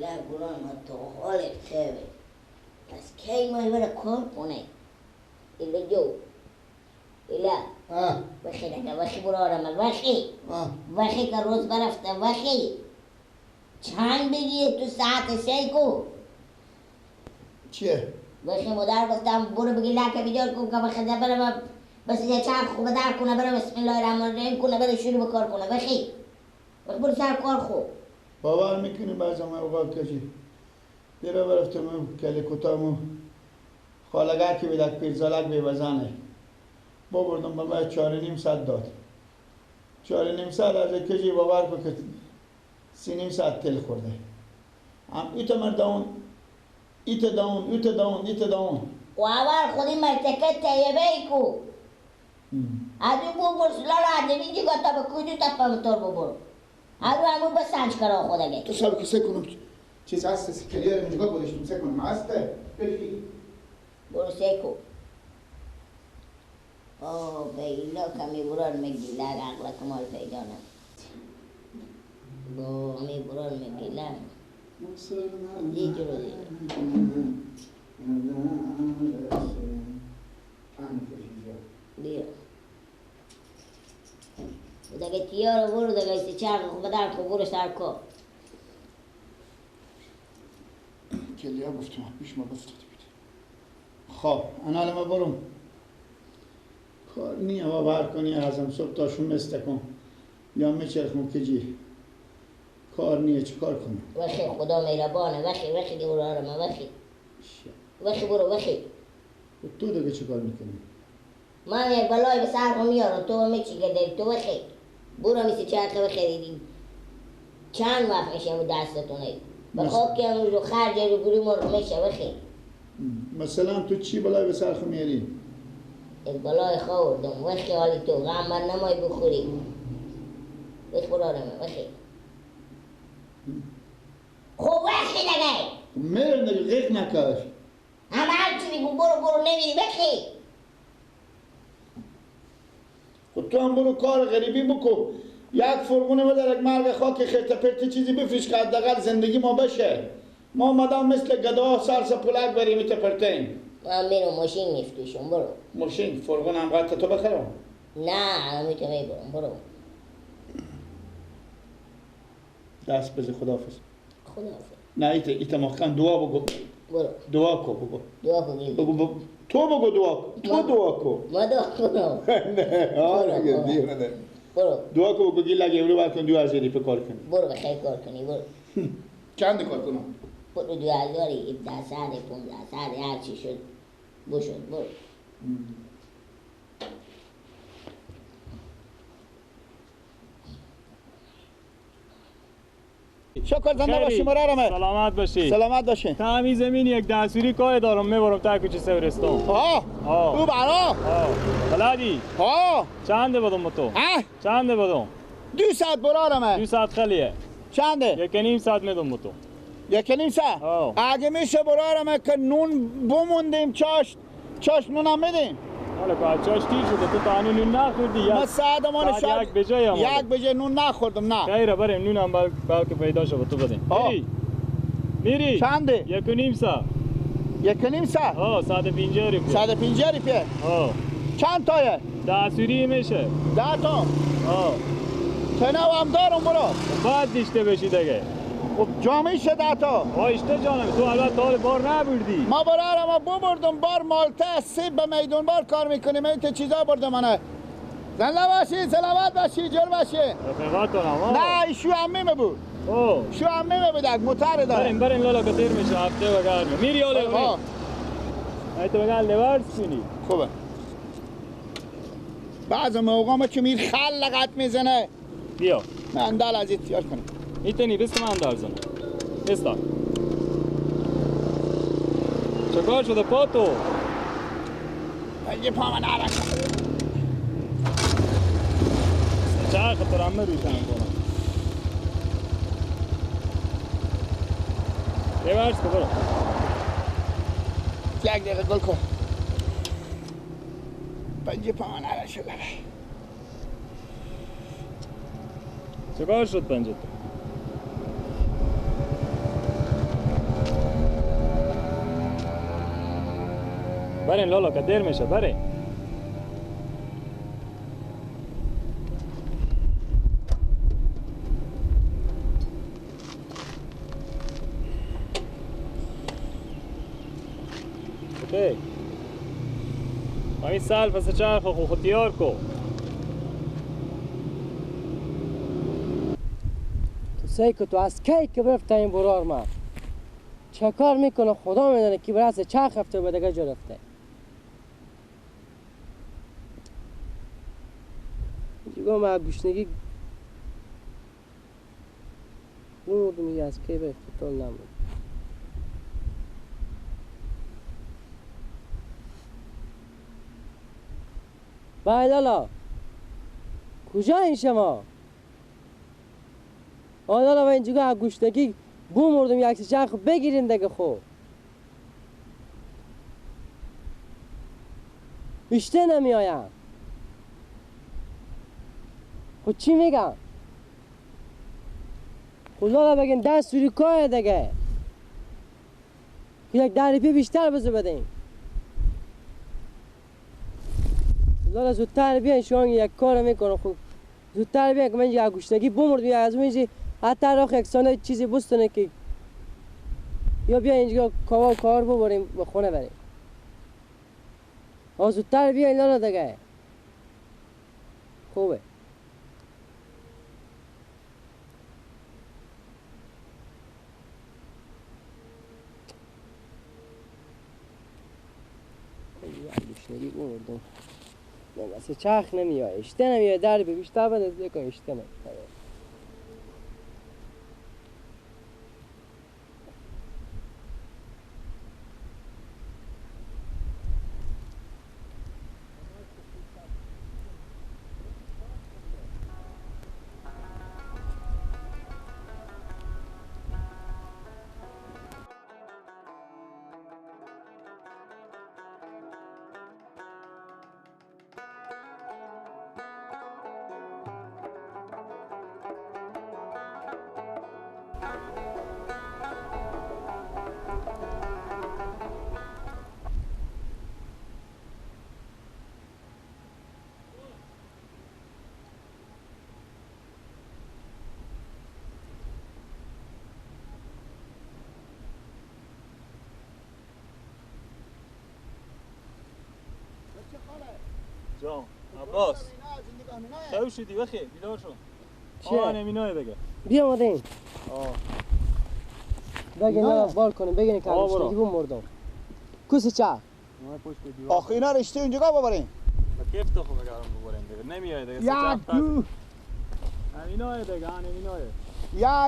گیله بران ما تو حال خوبه. پس کی ما بره کار کنه؟ ایله جو ایله وخی دیگه وخی برو آرامه وخی وخی که روز برفته وخی چند بگیه تو ساعت 3 کو چیه؟ وخی مادر گفتم برو بگی لکه بیدار کن که وخی ده بره بس یه چرخ خوب در کنه بره بسم الله الرحمن الرحیم کنه بره شروع به کار کنه وخی وخی برو سر کار خوب. باور میکنی بعضا من اوقات کشی دیره برفتم کلی کتامو خالگر که بیدک پیرزالک بیوزنه ببردم به من 4.5 داد 4.5 از کشی باور کن که 3.5 ساعت تل خورده هم ایت مردون ایت داون ایت داون ایت داون و اول خودی مرتکه طیبه کو از اون ببر سلالا ادمی دیگه تا به کجو تا پمتور ببر از اون همون بسنج کرا خودگه تو سب که سه کنم چیز هسته سکلیه رو اینجا گذاشتم سه کنم هسته برو سه کن. آه به ایلا کمی بران میگیلر عقل کمال پیدا نه با می بران میگیلر دی جلو دی بیا دیگه تیارو برو دیگه سی چرخ خوب در خوب برو سر کن. کلیا گفتم پیش ما گفت خب انا ما برم کار نیه باور کنی ازم صبح تا شون مستکم یا میچرخم که جی کار نیه چی کار کنم؟ وخی خدا مهربانه وخی وخی دی برو آرامه وخی وخی برو وخی. تو دیگه چی کار میکنی؟ من یک بلای به سر میارم تو میچی گردی تو وخی برو میسی چرخه وخی چند وقت میشه امو دستتونه به خواب که امروز خرج رو گروه مرغ میشه وخی. مثلا تو چی بلای به سرخ میاری؟ یک بلای خوردم وخی حالی تو غم من نمای بخوری وخی برو آرامه وخی. خب وخی دیگه میرم دیگه غیق نکش هم هرچی میگم برو برو نمیری وخی. خب تو هم برو کار غریبی بکن یک فرمونه بدر یک مرگ خاک خرت پرت چیزی بفریش که حداقل زندگی ما بشه. ما مدام مثل گدا سر سپولک بریم ایت پرتیم. من میرم ماشین میفروشم برو. ماشین فرغون هم قطع تو بخرم؟ نه من میتونم میبرم برو. دست بزن خداحافظ. خداحافظ. نه ایت محکم دعا بگو. برو. دعا کو بگو. دعا کو بگو تو بگو دعا کو. تو دعا کو. ما دعا کنم. نه آره دیگه نه. برو. دعا کو بگو گیل اگه برو کن 2000 روپیه کار کنی. برو بخیر کار کنی برو. چند کار کنم؟ برو 2000 1700 1500 هر چی شد بشد برو. شکر زنده باشی مرارمه. سلامت باشی. سلامت باشی. تا همین زمین یک دستوری کار دارم میبرم تا کوچه سورستان. آه او برا. بلدی؟ آه چنده بدم تو؟ چنده بدم؟ 2 ساعت برارمه. 2 ساعت خلیه. چنده؟ 1.5 ساعت میدم تو. 1.5 ساعت؟ اگه میشه برارمه که نون بموندیم چاش چاش نونم میدیم. حالا که چاش تیر شده تو تا نون نخوردی. ما ساعت مان شاید یک بجای نون نخوردم نه. خیره بریم نونم بلکه پیدا شد تو بدیم. میری؟ میری؟ چنده؟ 1.5 ساعت. 1.5 ساعت؟ آه 150 روپیه. 150 روپیه؟ آه. چند تایه؟ 10 سوری میشه. 10 تا؟ آه. تنو هم دارم برو. باید دیشته بشی دیگه. خب جامعه شه 10 تا. آیشته جانم تو البته حال بار نبردی. ما برارم ما ببردم بار مالته سیب به میدون بار کار میکنیم این چیزا برده منه. زنده باشی سلامت باشی جور باشی. رفیقات کنم. نه ایشو عمیمه بود. او شو عمیمه بود موتر داره. بریم بریم لالا که دیر میشه هفته و گرمه. میری حالا میری. تو بگل لورس کنی. خوبه. بعض موقع ما که میر خلقت میزنه. بیا. من دل از احتیاط کنم. میتونی بست من درزن بستا چکار شده پا تو؟ یه پا من عرق چرخ تو رمه روشن کنم یه ورز که برو یک دقیقه گل کن پنجه پا من عرق شده. چکار شد پنجه تو؟ برین لالا که دیر میشه برین. اوکی. همین سال پس چرخ خود تیار کو. تو سعی که تو از کی که برفته این برار ما چه کار میکنه خدا میدونه که برای چرخ رفته و دیگه جا رفته. اینجا ما گوشنگی بردم میگه از کی برفته طول نمود. بای لالا کجا این شما؟ آه لالا من اینجا گوشتگی بمردم یک چرخ بگیرین دیگه. خب بیشتر نمی آیم. خب چی میگم؟ خب لالا بگین دست روی کار دیگه یک 10 روپیه بیشتر بزو بدیم. لالا زودتر بیاین شما یک کار میکنه. خوب زودتر بیاین که من یک گوشتگی بمردم از اونجا حتی راخ یک سانه چیزی بستونه که یا بیا اینجا کار کار ببریم به خونه بریم. آ زودتر بیاین لالا دیگه. خوبه. گوشتگی بمردم. نه چرخ نمیاد، اشته نمیاد، در به بیشتر بده کن اشته نمیاد. جان عباس خیلی شدی بخی بیدار شو. آه نمینای دیگه بیا آمدیم. بگین نه بال کنیم بگین که گوشتگی بمردم. کوس چه؟ آخه اینا رشته اونجا ببریم. کیف تو خو بگارم ببریم دیگه نمیای دیگه. یک دو همینای دیگه همینای.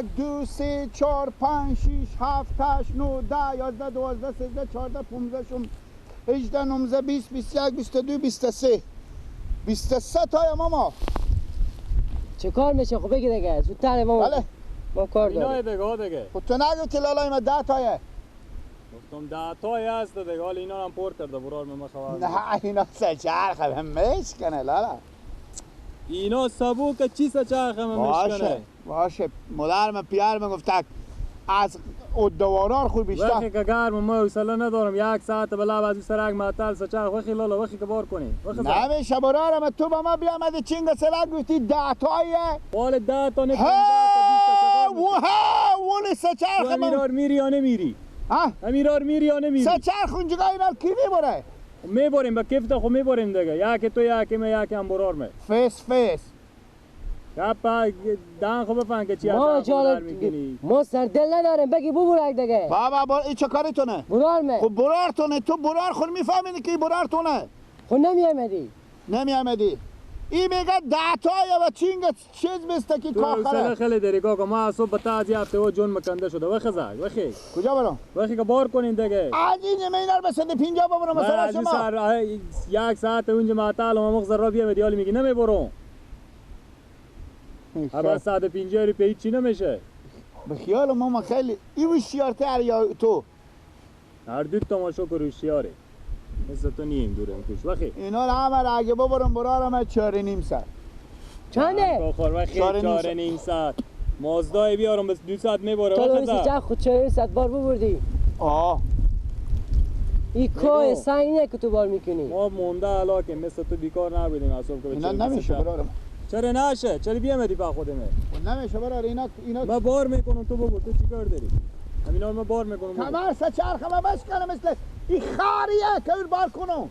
1 2 3 4 5 6 7 8 9 10 11 12 13 14 15 18 19 20 21 22 23 23 تا ماما. چه کار میشه خب بگی دیگه زودتر ماما. بله ما کار داریم. اینا دیگه خب تو نگفتی لالای ما 10 تایه. گفتم 10 تایه است دیگه حالا اینا هم پر کرده برار ما خبر. نه اینا سه چرخ هم میشکنه لالا. اینا سبوک چی سه چرخ هم میشکنه. باشه مادر من پیار من گفت از دوارار خود بیشتر. وقتی که گرم ما حوصله ندارم یک ساعت بلا از سرک معطل سه چرخ وقتی لالا وقتی که بار کنی. نمیشه برارم تو با ما بیامدی چینگ سلک گفتی 10 تایه. حال 10 تا نه 15 تا 20 تا. ها ولی سه چرخ من. امیرار میری یا نمیری؟ ها؟ امیرار میری یا نمیری؟ سه چرخ اونجا اینا کی میبره؟ میبریم با کیف تا خو میبریم دیگه. یکی تو یکی من یکی هم برار می. فیس فیس. کپا دان خو بفهم که چی ما جالب ما سردل نداریم بگی ببرک دیگه. بابا با این چه کاری تونه؟ برار می. خب برار تونه تو برار خود میفهمی که برار تونه. خب نمیامدی. نمیامدی. این میگه 10 تا یا چینگ چیز بسته که کاخره. تو خیلی داری کاکا ما صبح تا از هفته و جون مکنده شده وخزا وخی. کجا برم؟ وخی که بار کنین دیگه. از این مینا رو بسنده 50 ببرم مثلا شما. سر یک ساعت اونجا معطل و مغز را بیام دیال میگی نمیبرم. اما 150 روپیه هیچی نمیشه. به خیال ماما خیلی این هوشیارتر یا تو؟ هر دو تماشا کن هوشیاره. مثل تو نیم دورم توش وخی. اینا رو همه اگه ببرم برارم 4.5 ساعت. چنده؟ وخی 4.5 ساعت. مازدای بیارم بس 2 ساعت میبره. تو چه خود 4 ساعت بار ببردی؟ آه. این کوه سنگ نه که تو بار میکنی. ما مونده علاکه مثل تو بیکار نبودیم از صبح که اینا نمیشه برارم. چرا نشه؟ چرا بیامدی با خودمه؟ نمیشه برار اینا من بار میکنم تو بگو تو چیکار داری؟ همینا من بار میکنم. کمر سه چرخ ما بس کنم مثل این خاریه که بار کنم.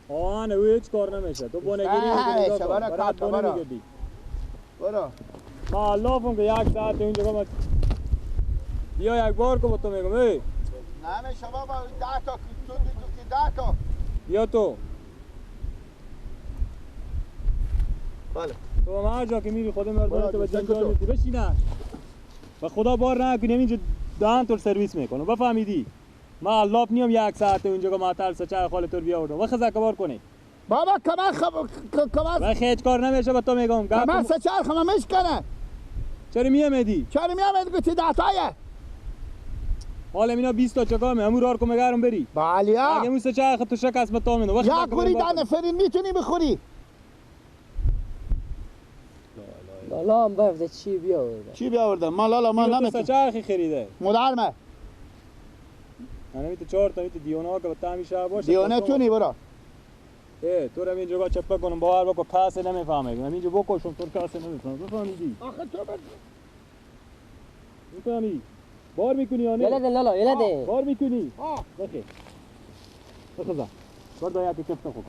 آه نه هیچ کار نمیشه. تو بونگیری میکنی. برا برا. برا. ما الله که یک ساعت اینجا ما بیا یک بار که با تو میگم ای. نمیشه بابا 10 تا تو 10 تا. بیا تو. بله. تو هر جا که میری خود مردم تو به جنجال میتی بشینه. و خدا بار نکنی اینجا دهن تو سرویس میکنم بفهمیدی. ما الله نیام یک ساعت اونجا که ما ترس چه خاله تو بیاوردم و خزک بار کنی. بابا کمر کمر و هیچ کار نمیشه به تو میگم. کمر سه چرخ ما میشکنه. چرا میامدی؟ چرا میامدی گفتی 10 تایه. حالا اینا 20 تا چکامه همون رار کو مگرم بری. بله. اگه مو سه چرخ تو شکست به تو میدم. یا خوری دانه فرین میتونی بخوری. لالا هم بفته چی بیاورده؟ چی بیاورده؟ ما لالا ما نمیتونم. سه چرخی خریده. مدار ما. من میت 4 تا میت دیونه که با تعمی شهر باشه. دیونه تو نی برا. ای تو رو اینجا چپه کنم باور بکن کاسه نمیفهمه. من اینجا بکشم تو کاسه نمیفهمه. بفهمیدی؟ آخه تو میفهمی؟ بار میکنی یا نه؟ یلا ده لالا یلا ده. بار میکنی؟ بخی. بخزا. بار دایا که چپه خو.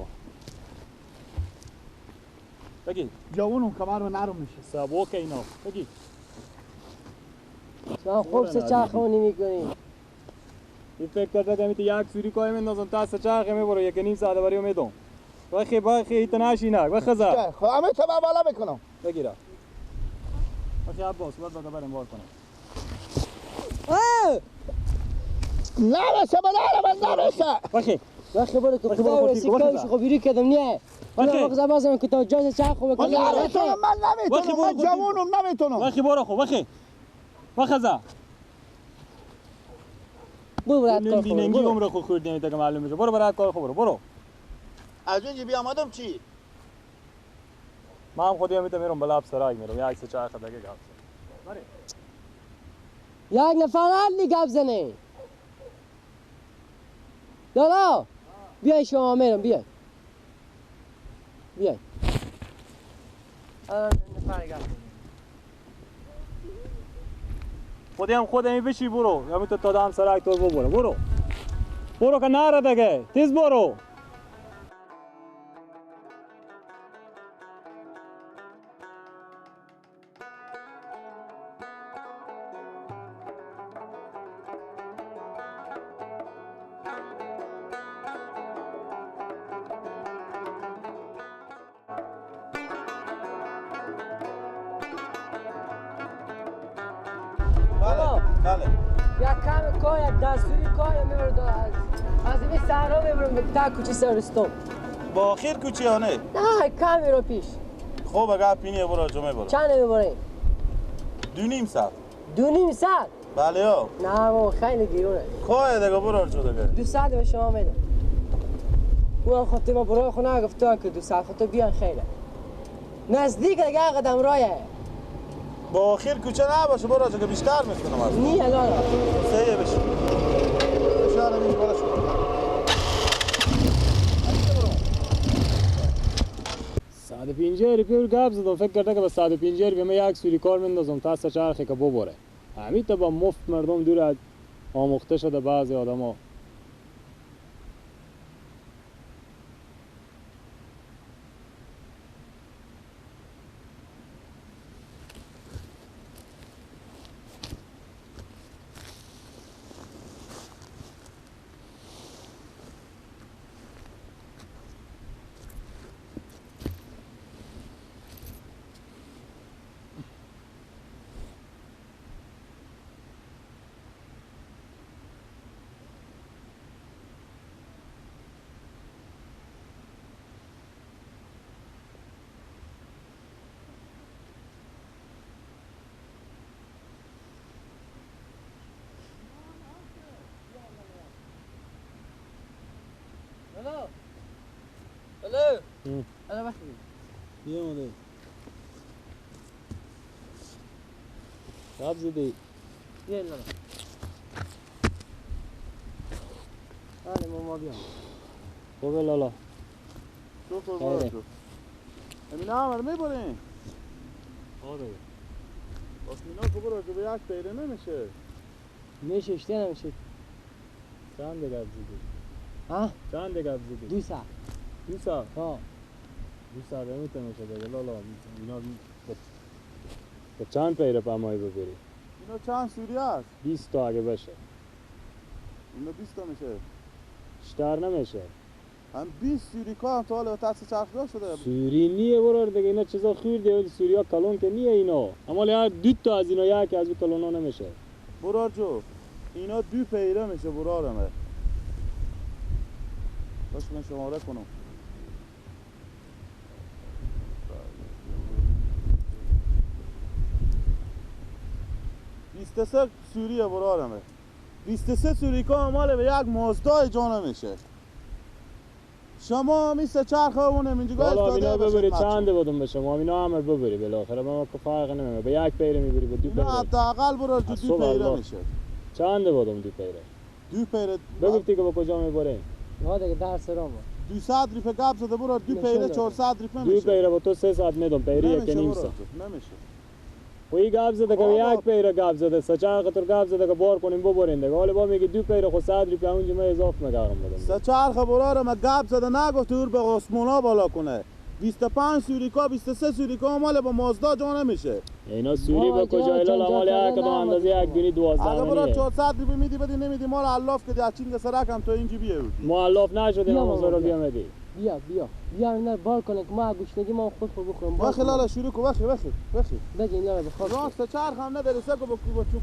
بگی. جوانم کمر نرم میشه. سبک اینا. بگی. شما خوب سه چرخونی میکنی. این فکر کرده که میتی یک سوری کای میندازم تا سه چرخ میبره یک نیم ساعت برای میدم. بخی بخی ایت نشینک بخزا. خب همه تو بالا بکنم. بگیرا. بخی عباس بعد بگه بریم بار کنم. نمیشه برارم نمیشه. بخی. بخی برو تو خدا رسی کاش خب بیری کردم نه. بخی بخی بازم که تا جاز چرخ خو بکنم. نمیتونم من نمیتونم من جوانم نمیتونم. بخی برو خو بخی. بخزا. برو برات کار خو. ننگی عمر خو خوردی تا که معلوم میشه. برو برات کار خو برو برو. از اونجا بیامدم چی؟ من هم خودی میتونم میرم بلا سرای میرم یک سه چرخ دیگه گپ زنم. یک نفر علی گپ زنه. لالا بیای شما میرم بیای. بیای. نفر گپ. خودی هم خودمی بشی برو یا میتونم تا دم سرک تو برو برو. برو که نره دیگه تیز برو. بله. یک کم کار یک دستوری کار میبرد از این سهرا میبرم تا کوچه سرستون. با آخر کوچه یا نه؟ نه کمی رو پیش. خب اگه پینیه برو جمعه برو. چند میبریم؟ 2.5 ساعت. 2.5 ساعت؟ بله ها. نه بابا خیلی گیرونه. خواه دیگه برو جو دیگه. 2 ساعت به شما میدم. او خب ما برای خونه گفتم که 2 ساعت خود تو بیان خیلی. نزدیک دیگه قدم رایه. با آخر کوچه نباشه برو که بیشتر میکنم از نیه لالا سیه بشه بشه این بالا شو. 150 روپیه گپ زدم فکر کرده که با 150 روپیه من یک سوری کار میندازم تا سه چرخی که ببره. همین تا با مفت مردم دور آموخته شده بعضی آدما. الو الو الو بخیر. بیا ماده. قبض دی. بیا لالا. آره ما بیام. خوبه لالا. شکر برو جو. امینا هم میبریم. آره. آسمینا کو برو جو به یک پیره نمیشه. میشه اشته نمیشه. چند گپ زدی؟ ها؟ چند گپ زدی؟ 2 ساعت. 2 ساعت؟ ها. 2 ساعت نمیتونه میشه دیگه لالا. اینا به چند پیره پمایی ببری؟ اینا چند سوری است؟ 20 تا اگه باشه. اینا 20 تا میشه. بیشتر نمیشه. هم 20 سوری که هم تا حالا تاس چرخدار شده. سوری نیه برار دیگه اینا چیزا خورده سوریا کلون که نیه اینا. اما هر 2 تا از اینا یک از اون کلونا نمیشه. برار جو اینا 2 پیره میشه برارمه. باش من شماره کنم. بیست سه سوریه برارمه. 23 سوری که مال به یک مازدای جا نمیشه. شما می سه چرخ اونم اینجا استاده ببری چند بودم به شما اینا همه ببری بالاخره ما که فرق نمیکنه به یک پیره میبری به 2 پیره. حداقل برو 2 پیره میشه. چند بودم 2 پیره؟ 2 پیره بگفتی که با کجا میبریم؟ ها دیگه درس رام 200 ریپه گپ زده برو 2 پیره 400 ریپه میشه. 2 پیره با تو 3 ساعت میدم پیره 1.5 ساعت نمیشه. و این گپ زده که یک پیره گپ زده سه چرخ تو گپ زده که بار کنیم ببرین دیگه. حالا با میگه 2 پیره خو 100 ریپه اونجا من اضافه میگم بدم. سه چرخ برار ما گپ زده نگفت اور به آسمونا بالا کنه. 25 سوریکا 23 سوریکا مال با مازدا جا نمیشه. اینا سوری با کجا اینا مال یک کدام اندازه یک دونی 12 اگه برات 400 ریپه میدی بدی نمیدی مال علاف که از چین سرک هم تو اینجی بیه. ما علاف نشدیم ما زارا بیامدی. بیا بیا بیا اینا بار کنه که ما گوشنگی ما خود خود بخوریم. بخی لالا شروع کن بخی بخی بخی بگی اینا رو بخواب. راست چرخ هم نداری سه کو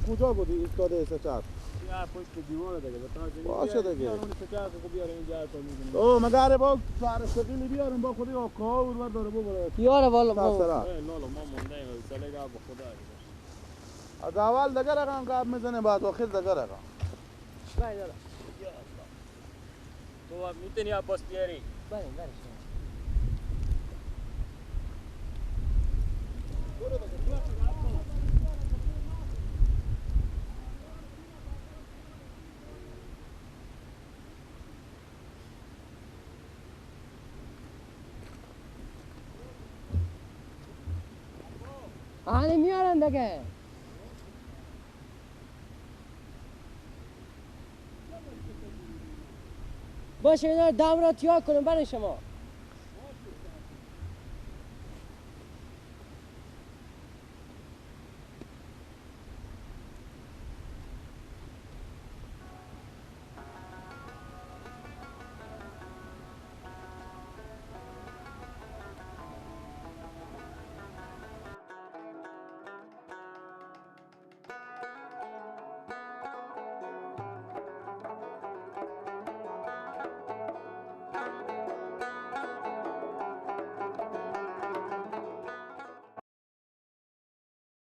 کجا بودی ایستاده سه چرخ؟ یا پشت دیوار دیگه باشه دیگه. اون سه چرخ کو بیاریم اینجا کار می‌کنیم. او مگر با سرسقیلی بیاریم با خودی آقا اور داره ببره. یاره والا لالا ما مونده ایم سله گپ خدا. از اول دیگه رقم گپ میزنه بعد آخر دیگه رقم. بله لالا. تو میتونی عباس بیاری؟ بله بله. آنه میارن دیگه. باشه اینا دم را تیار کنم برای شما.